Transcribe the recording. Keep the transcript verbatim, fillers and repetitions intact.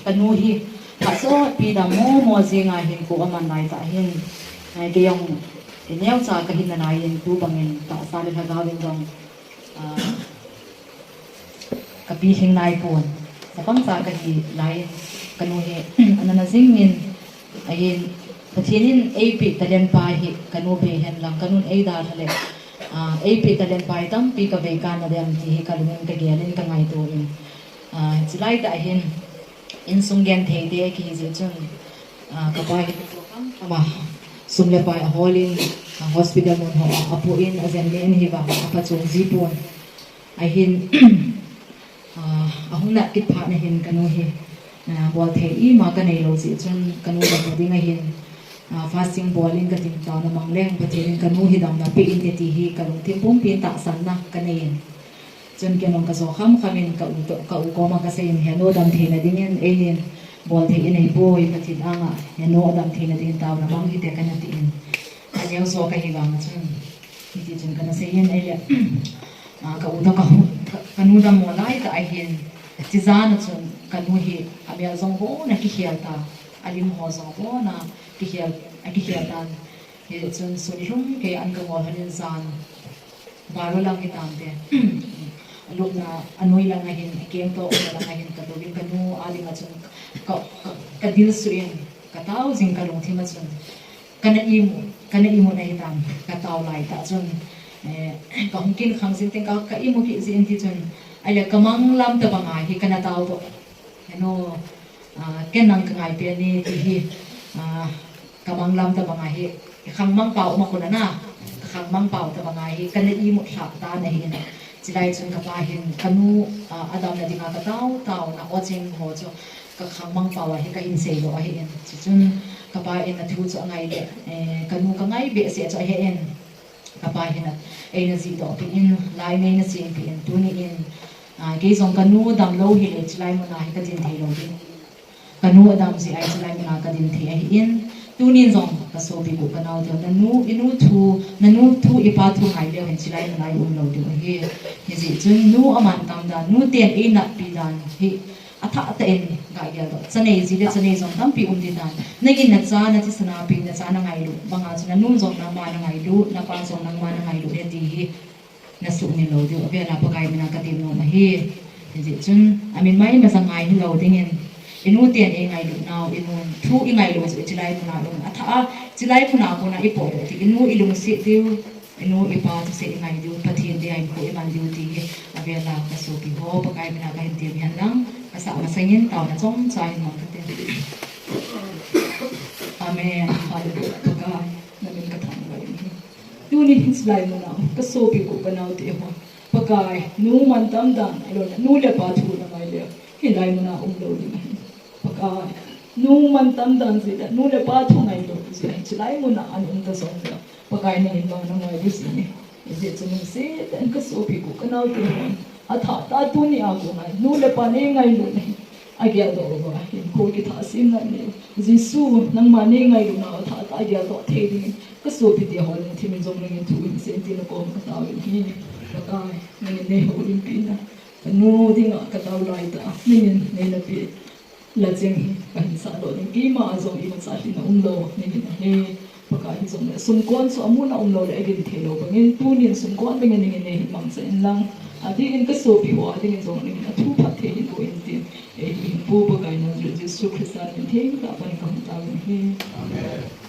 Kanu hi phasopi dam momo jinga hin ko aman lai tah hin, eh, kei jong, eh, neocha kahin nalai in tu bangin tahsa le lhagao in jong, ah, kapilhing nai pon. Chapang cha kahi lai in kanu hi anana jingin, ahin Pathen in eipeh talent pa hi kanu beh hen lang, kanun eidalha le, ah, eipeh talent pa hi tampi kavei kana dem ti hi kalungin kagelin kangaito in. Ah, chulai tah hin insung genthei te kihi jeh chun, ah, kapa hi ama sum le pai aholin, ah, hospital mun ho apuin, ajen le in hiva aphachom ji pon. Ahin, ah, ahung nat kit phat na hin kanu hi, ah, bol thei ima kanei lou jeh chun kanu damna ding ahin, ah, fasting bolin katin taona mang leng Pathen in kanu hi damna pe inte ti hi kalungthim pumpin tahsanna kanei in. Chun kei jong kajo khamkham in ka u toh, ka u koma kasei in, henu dam theina dingin einin bol thei inei poi, Pathen anga henu dam theina dingin taona mang hite kana tin. Aneo jo kahi vang chun, hiti chun kana sei in ahile, ah, ka u toh ka hu, ka, kanu dammo lai tah ahin, chijana chun kanu hi amel jong bona kikhel ta, alim ho jong bona kikhel, akikhel tan. Hichun sun lhum kei an kangol hon in jan baru lang hitante. Lupna anoi lang ahin, akeng toh umna lang ahin, katouvin kanu a dinga chun ka, ka, kadilsuh in, katao jing kalungthim a chun. Kana imu, kana imu na hitan, katao lai tah chun. Eh, kahung kin khang jing teng ka, kaimu kit jin ti chun. Ahile kamang lam tabanga hi kana tao toh. Henu, ah, ken nang kangai pen e ti hi, ah, kamang lam tabanga hi, khangmang pao ma kona na, khangmang pao tabanga hi, kana imut lhah tan ahin. Chulai chun kapa hin, kanu, ah, adamna dinga katao, taona, o ching ho chu, kakhangmang pao a hi, kahin sei lou ahin. Chuchun, kapa in athu chu angai le, eh, kanu kangai behseh chu ahin. Kapa hin a, eina jihdoh peh in, la in eina ching peh in, tuni in, ah, kei jong kanu damlou hile, chulai muna hi kadin thei lou ding. Kanu adam jeh a hi chulai muna kadin thei ahin, tunin jong kasopi u kanaote, nanu, inu thu, nanu thu, ipa thu ngai leu hen chulai muna i um lou diu ahi. Hijeh chun nu aman tam dan, nu ten einatpi dan hi, athah tah in gah geldoh. Chanei ji le chanei jong tampi um ding dan. Nangin nacha, nathisan a peng, nacha nangailut banga chu nanu jong nangma nangailut, napa jong nangma nangailut e ti hi nasuhmil lou diu. Avel a Pakai mina katem nom ahi. Hijeh chun amin mai masa ngai hilou dingin, inu ten eingailut nau, inu thu ingailut chu chulai muna um. Athah a, chulai muna kona ipotdoh ti, inu ilungset diu. Inu ipa thusei ingai diu, Pathen dia hinkho iman diu ti hi, avel a kasopi ho, Pakai mina kahin tem hen lang, kasah masangin taona chomcha hin mang kate. Amen. Hallelujah. Pakai, namin kathangvah in ahi. Tuni hin chulai muna, kasopi u kanaote ho, Pakai, nu mantam dan, ahilou le nu le pa thu nangai leu, hilai muna umlou ding ahi. Pakai, nu mantam dan jeh le, nu le pa thu ngailou jeh le, chulai muna ana um ta jong le, Pakai nangin vang nangai ding jeh ahi. Hijeh chun lungset tah in kasopi u kanaote hon, athah tah a tuni a kona nu le pa neingailut na hi ageldoh uva, hinkho kithah sem ngai le, Jesu, nangma neingailut nau athah tah a geldoh thei dingin, kasopi te ho lungthim in jong nangin thu hin sei in tin nakoma katao in ahi. Pakai, nangin neihoulimpi in, kanu dinga katao lai tah a, nangin neina pe la cheng hi kahin sahdoh ding, keima a jong imacha lhinna umlou, nangin ahi. Pakai hijongle sumkon chu amun a umlou le agin thei lou bangin, tunin sumkon bangin nangin neihin mangcha in lang, adingin kasopi ho adingin jong nangin athu phatthei hin boh in tin, eihin pu Pakai Nazareth Jesu Christa min thengtah a pan in kahung taovin ahi. Amen.